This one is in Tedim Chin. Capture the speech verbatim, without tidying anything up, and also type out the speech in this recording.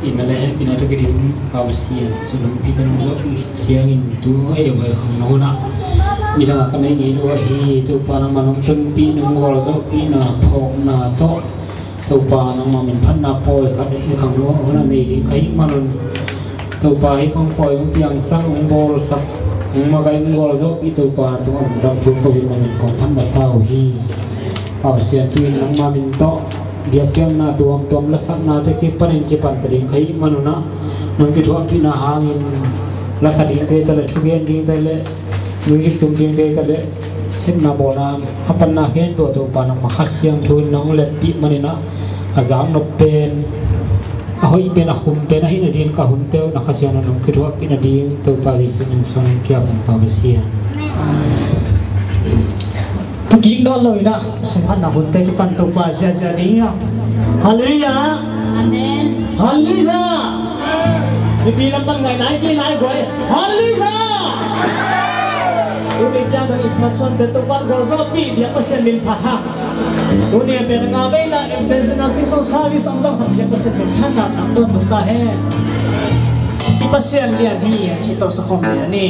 Ina le hehpihna tawh kidim Pasian, sum leh pi tawh nong zawh ciangin tu ei vai khang nong hun ah nidang a ka nei ngei lo ahi. Topa nangmah nong tonpih, nong gualzawhpihna phawkna tawh Topa nangmah min phatna pawi khat hi khang lo hun ah nei ding ka hih manun, Topa hih bang pawi hong piangsak, hong bawlsak, hong magaih, hong gualzawhpih Topa tungah lungdam thu ko hi, nangmah min kong phat masa uh hi. Pasian, tu-in nangmah min tawh biakpiakna tuamtuam, lasaknate kipanin kipan ta ding ka hih manun ah, nong kithuahpihna hangin lasa dingte ta leh, thugen dingte leh, music tum dingte ta leh, sepna bawlna a panna khempeuh ah Topa nangmah Kha Siangtho in nong leppih manin ah, a zaknop pen, a hoih pen, a khum pen ahih nadingin ka hunte uh na Kha Siangtho in nong kithuahpih nading Topa Jesuh min suang in kiam ung, Pa Pasian. Thukik dawn lo in ah, sum phatna hunte kipan Topa ziazia ding a. Halleluiah. Amen. Halleluiah. Mipi lam pan ngai nai, pi nai guai. Halleluiah. Tuni ciang dang i phatsuante Topa gualzawhpih ding, Pasian min phat hang. Tuni a pen nga veina, em pen sina sing song service ang zang sang ding, Pasian min phatna tang tuan tung ta hen. I Pasian lian hi a ci tawh sa khawm lian ni.